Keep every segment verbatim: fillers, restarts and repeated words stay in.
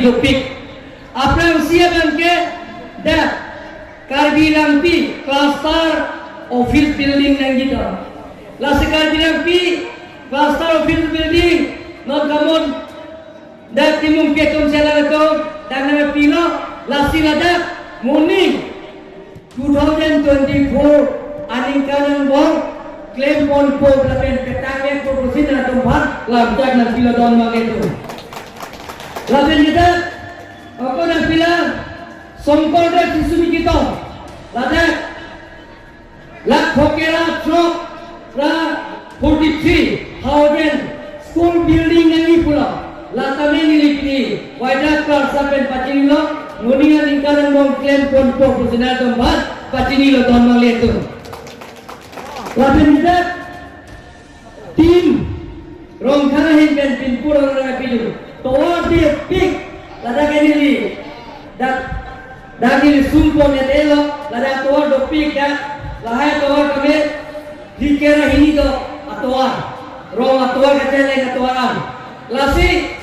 dopik. Aphrangsi abangke dak Karbi Langpi Cluster Office Building nangji do. Lasi Karbi Langpi Cluster Office Building non kamon dak Timung P atum selang atum dak nangpilo, lasi ladak moning two thousand twenty-four aningkan angbong klemponpo lapen petang-etpo pusi nangtumphan lamchak nangpilodun abang itum. Lapen kita ako nangpilo Songkordet Sisumi Kitom ladak lakh phokera throk ra forty-three thousand school building nangji pulo. Latame neli pini Wida Klarsa pen pachinilo, moning aningkan angbong klemponpo pusi nangtumphan pachinilodun abang itum. Lapen kita Team Rongkhang ahin pen pinpur orang pidun. Tovar dopik ladak neli dak dak neli sumpon ya delo, ladak tovar dopik dak, lahai tovar kami dikera hini do atovar. Rong atovar kacheleng atovar am. Lasi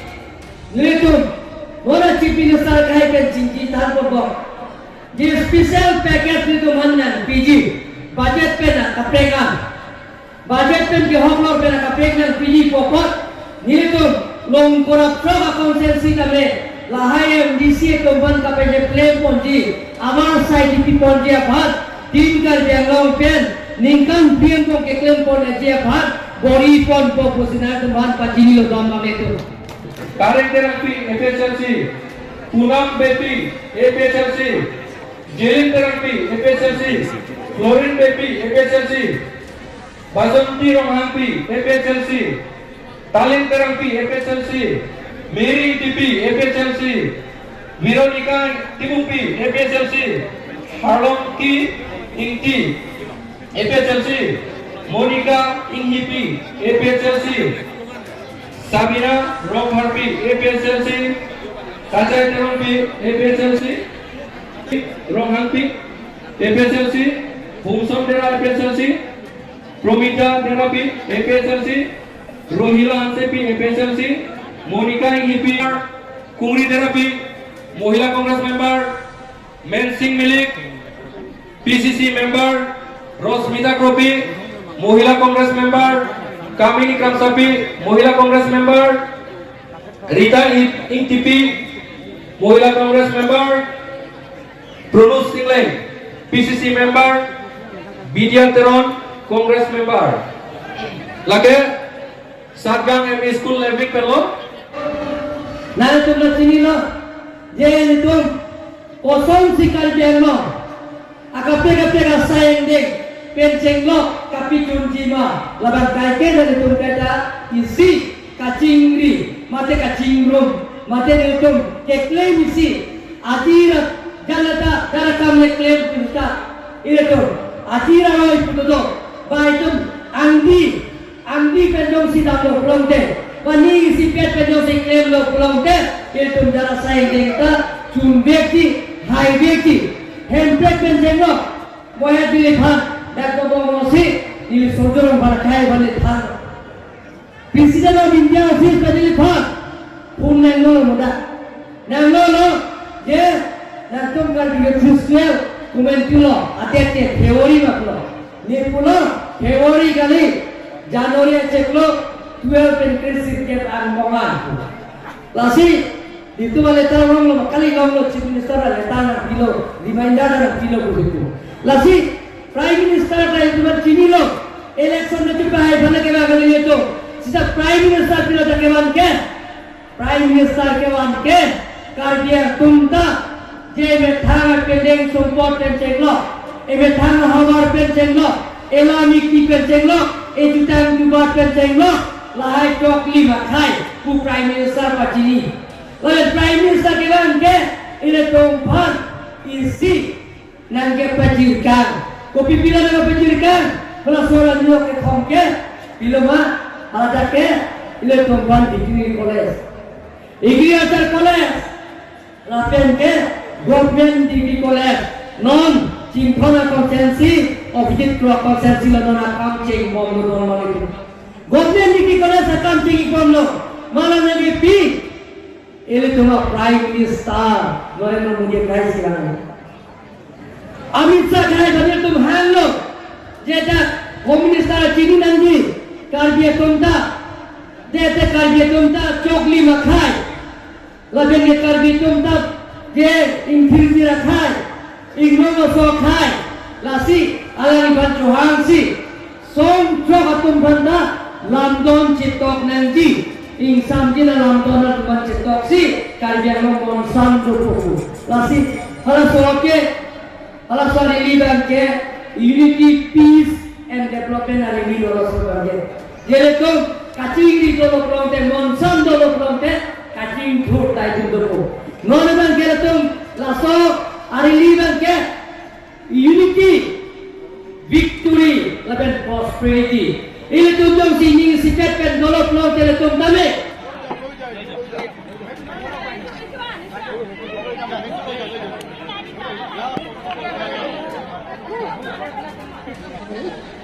nelitum mona Chief Minister akai pen chingki thanpon bom. Di special package nelitum han nangpiji budget pen nangkaprek am. Budget pen kehok lor pen nangkaprek nangpiji pu apot nelitum Longkorap throk a-constituency tame lahai M D C atum aphan kapacheklemponji, amar sai dipiponji aphan Team Karbi Anglong pen ningkan phli angbong keklemponji aphan bor-iponpo pusi nangtumphan pachinilodun abang itum. Kareng Terangpi A P H L C, Punam Beypi A P H L C, Jilin Terangpi A P H L C, Florin Beypi A P H L C, Basanti Ronghangpi A P H L C, Taling Terangpi A P H L C, Mary Ingtipi A P H L C, Veronica Timungpi A P H L C, Harlongki Ingti A P H L C, Monica Inghipi A P H L C, Sabina Rongpharpi A P H L C, Kachai Terangpi A P H L C, Ronghangpi A P H L C, Hungsom Dera A P H L C, Promita Terangpi A P H L C, Rohila Hansepi A P H L C, Monica Inghipi, Kungri Terangpi, Mohila Congress member, Mensing Milik, P C C member, Rosmita Kropi, Mohila Congress member, Kamini Kramsapi, Mohila Congress member, Rita Ing-, Ingtipi, Mohila Congress member, Pronus Singleng, P C C member, Bidya Teron, Congress member. Lake Satgang M E School Levik penlo. Nangtum chinilo, je nelitum kosonsi Karbi Anglong akaprek akaprek asai angdeng pen chenglok kapachunji ma, labang kaike nelitum kaita isi kachingri mate kachingrum mate nelitum keklem isi aji ra jalata jarakam le klem puta ilitum aji ra roi putu do, ba itum angdi angdi pen jongsi damlo pulote, ba ning isipet pen jongsi klemlo pulote, ilitum jara sai dengta chunvekji, haivekji, Hemprek pen chenglo, mohe Dilip han, dak dobong mosi, ili sojorong bar kai bani than. President of India office pen Dilip han, phone nanglo moda. Nanglo lo, je, nangtum kan video visual, comment lo, adet ke theory mat lo. Ne pulo, February kali, January achek lo, twelve pen kre sirkep angbong an. Lasi, itum a letter longlo, kali longlo, Chief Minister a letter nangpilo, reminder nangpilo, begitu. Lasi, Prime Minister ta itum chinilo, election na chupa hai bana kevang kali itum. Sita Prime Minister pilo ta kevang ke, Prime Minister kevang ke, Karbi atum ta, je emethang apendeng sumpot pen chenglo, emethang ahavar pen chenglo, elam eki pen chenglo, ejutang jubat pen chenglo, lahai choklim akhai, pu Prime Minister pachini. Lalu Prime Minister kevang ke, ilitum aphan, isi, nangkepajirkang. Kopi pilo nangkepajirkang? Hala sola nyo kethom ke, pilo ma, hala dak ke, ilitum aphan degree college. Agriculture college, lapen ke, government degree college, non, Chinthong a constituency, Abhijit Kro a constituency lo non akam chengbomlo non lo itu. Government degree college akam chengbomlo, malam lagi pi, Ilitum a Prime Minister Narendra Modi akhai si lang. Amit Shah akhai bani tum hanglo. Je dak Home Minister chini nangji Karbi atum ta. Je te Karbi atum ta choklim akhai. Lapen ke Karbi atum ta je ingthirjir akhai, inglong aso akhai, lasi alangphan chohangsi, song chok atum aphan ta lamdon chetok nangji, ingsamjin alamdon atum aphan chetoksi, Karbi Anglong monsam dopo pu. Lasi, halaso ke, halaso a-rally abang ke, Unity, Peace and Development a-rally lo halaso abang ke. Jeletum kachingri dolo pulote, monsam dolo pulote, kachingthur ta itum dopo. Non abang ke ilitum laso a-rally abang ke Unity, Victory, lapen Prosperity. Ilitum jongsi ning isipet pen dolo pulote ilitum tame.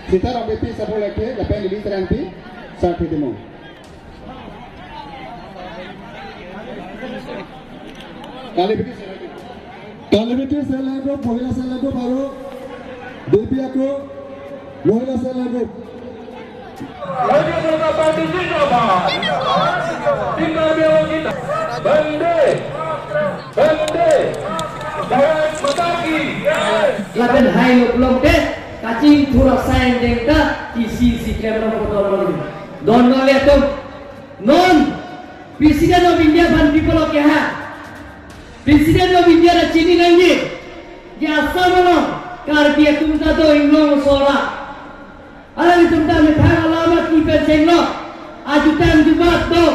Sita Rambepi Sabulake, lapen Lily Terangpi, Sarpi Demo. Kalibiti Self Help Group, Mohila Self Help Group, aru Devi Akro, Mohila Self Help Group. Bharatiya Janata पार्टी जिंदाबाद। जिंदाबाद। वंदे, वंदे भारत माता की जय। Lapen hailo pulote, kachingthur asai angdeng ta, isi isi klem rong kotor rong. Don don le atum, non, President of India aphan pi pulo ke ha. President of India ta chini nangji. Je Assam along Karbi atum ta do, inglong aso ra. Alanglitum ta methang alam aki pen chenglo. Ajutang jubat do.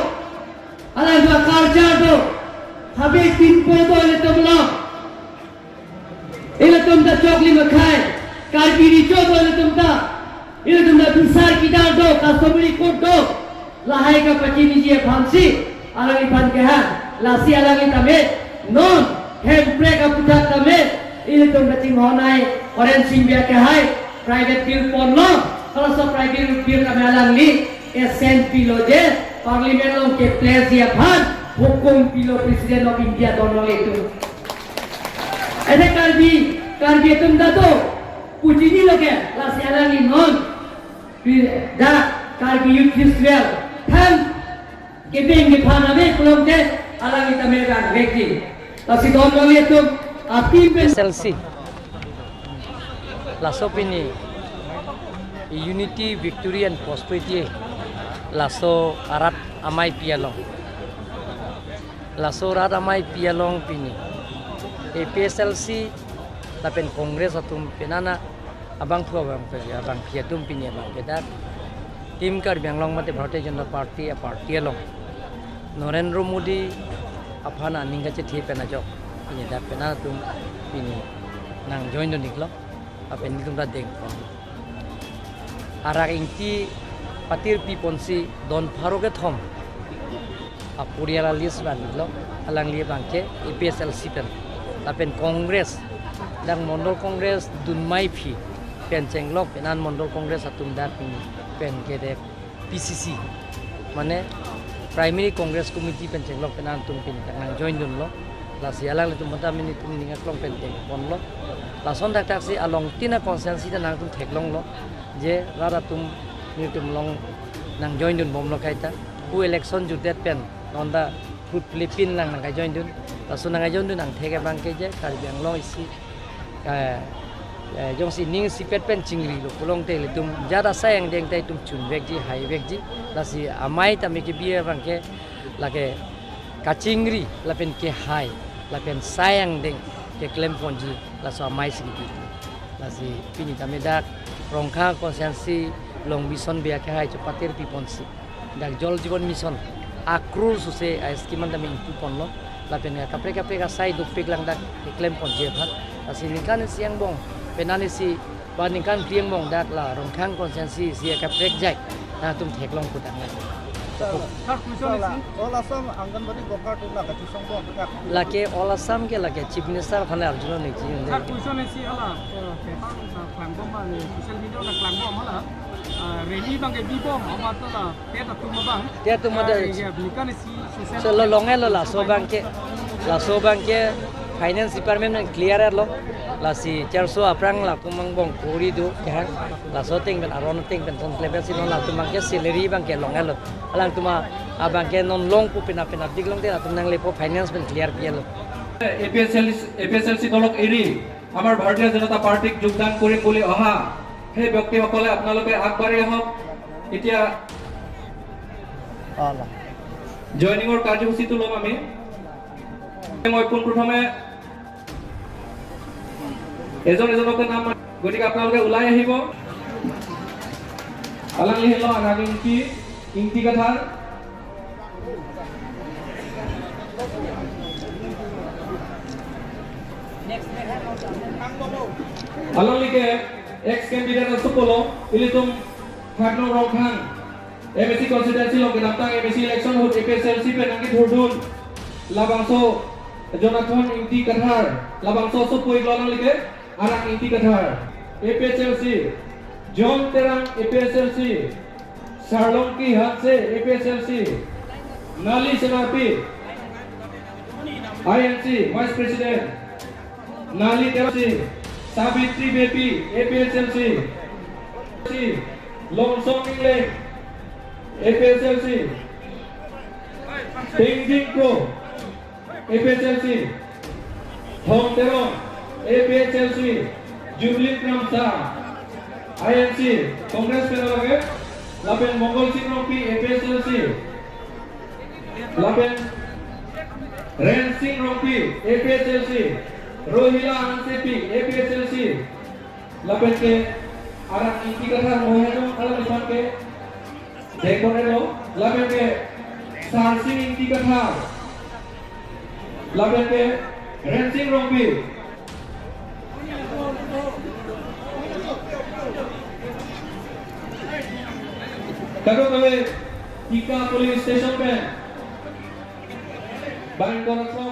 Alanglitum culture do. Habe tinpo do ilitum lo. Ilitum ta choklim akhai. Karbi Recho do ilitum ta. Ilitum ta bisar kidar do, customary court do. Lahai kapachiniji aphansi alangliphan kehang. Lasi alangli tame non Hemprek aputhak tame ilitum kachinghon ai Horen Sing Bey akhai private bill ponlo. Halaso private bill tame alangli assent pilo je Parliament along keplejiji aphan hukum pilo President of India don along itum. Ede Karbi, Karbi atum ta do, pu chinilo ke, lasi alangli non, pi-, dak Karbi Youth Festival, than, kebeng kephan ave pulote, alangli tame rang vekji. Lasi don along itum, apin pen S L C. Laso pini, Unity, Victory and Prosperity, laso arat amei pi along. Laso rat amei pi along pini A P H L C lapen Congress atum penana abangphu abangphu abangpi atum pini abang ke dak Team Karbi Anglong mate Bharatiya Janata Party a-party along Narendra Modi aphan aning kachethe pen ajok pini dak penana atum pini nang join dun iklo. Lapen nelitum ta dengpon. Arak ingti patir piponsi don pharo kethom aporial a-list vanlo, alangli abang ke A P H L C pen. Lapen Congress, dak Mondol Congress dunmai aphi pen chenglok penan Mondol Congress atum dak pini pen ke dek P C C, mane Primary Congress Committee pen chenglok penan atum pini dak nang join dunlo. Lasi alanglitum aphan ta nelitum ning aklong pen dengponlo. Lason thakthak si along tina constituency ta nangtum theklonglo. Je rat atum nelitum along nang join dunbomlo kaita. Pu election jutdet pen non ta vote plepin lang nang kai join dun. Laso nang kai join dun angthek abang ke je Karbi Anglong isi, eh, eh, jongsi ning isipet pen chingrilo pulote ilitum jat asai angdeng ta itum chunvekji, haivekji. Lasi amei tame kebi abang ke lake kachingri lapen kehai lapen sai angdeng keklemponji laso amei si kebi. Lasi pini tame dak Rongkhang constituency along Bison Bey akhai cho patir piponsi dak Jal Jeevan Mission akrur suse a-scheme an tame ingpuponlo. Lapen kaprek kaprek asai dopik lang dak keklemponji aphan. Lasi ningkan isi angbong, penan isi ba ningkan phli angbong dak la Rongkhang constituency isi kaprek jai nangtum theklong putang lang. Sir, question isi. All Assam Anganwadi worker atum la kachisongbom. Lake All Assam ke lake Chief Minister aphan arjulo nangji. Sir, question isi hala, eh, paper, eh, klangbom ba, eh, social media la klangbom hala, eh, rally abang ke bibom, amat la TET atum abang. TET atum ada. Eh, ya, ningkan isi So lo long-etlo laso abangke, laso abangke finance department pen clear-etlo. Lasi charso aphrang latum angbong kori do kehang, laso ateng pen aron ateng pen ton klem pensi non latum abangke salary abangke long-etlo. Alangtum a- abangke non long pu pina pina dik longte latum nanglepo, finance pen clear pi-etlo. A P H L C, A P H L C দলক এৰি আমাৰ ভাৰতীয় জনতা পাৰ্টিক যোগদান কৰিম বুলি অহা সেই ব্যক্তিসকলে আপোনালোকে আগবাঢ়ি আহক। এতিয়া অ, ল। জইনিঙৰ কাৰ্যসূচীটো ল'ম আমি। মই পোনপ্ৰথমে এজন এজনকৈ নাম মাত-, গতিকে আপোনালোকে ওলাই আহিব। Alangli henlo Arak Ingti, Ingti Kathar. Alangli ke ex candidate aso pulo, ilitum Khakno Rongkhang M A C constituency along kedamtang M A C election ahut A P H L C pen nangkethurdun. Labangso Jonathan Ingti Kathar, labangso aso pu-iklo alangli ke, Arak Ingti Kathar, A P H L C, John Terang, A P H L C, Sarlongki Hanse, A P H L C, Nali Senarpi, I N C, Vice President, Nali Terang, Sabitri Beypi, A P H L C, Longson Ingleng, A P H L C, Tengjing Kro, A P H L C, Thong Terang, A P H L C, Jubilee Kramsa, I N C, Congress pen lage, lapen Mongol Sing Rongpi, A P H L C, lapen Ren Sing Rongpi, A P H L C, Rohila Hansepi, A P H L C, lapen ke Arak Ingti Kathar Mohejong alangliphan ke dekon-etlo, lapen ke Sarsing Ingti Kathar, lapen ke Rensing Rongpi. Kadokave Tika police station pen bang koraso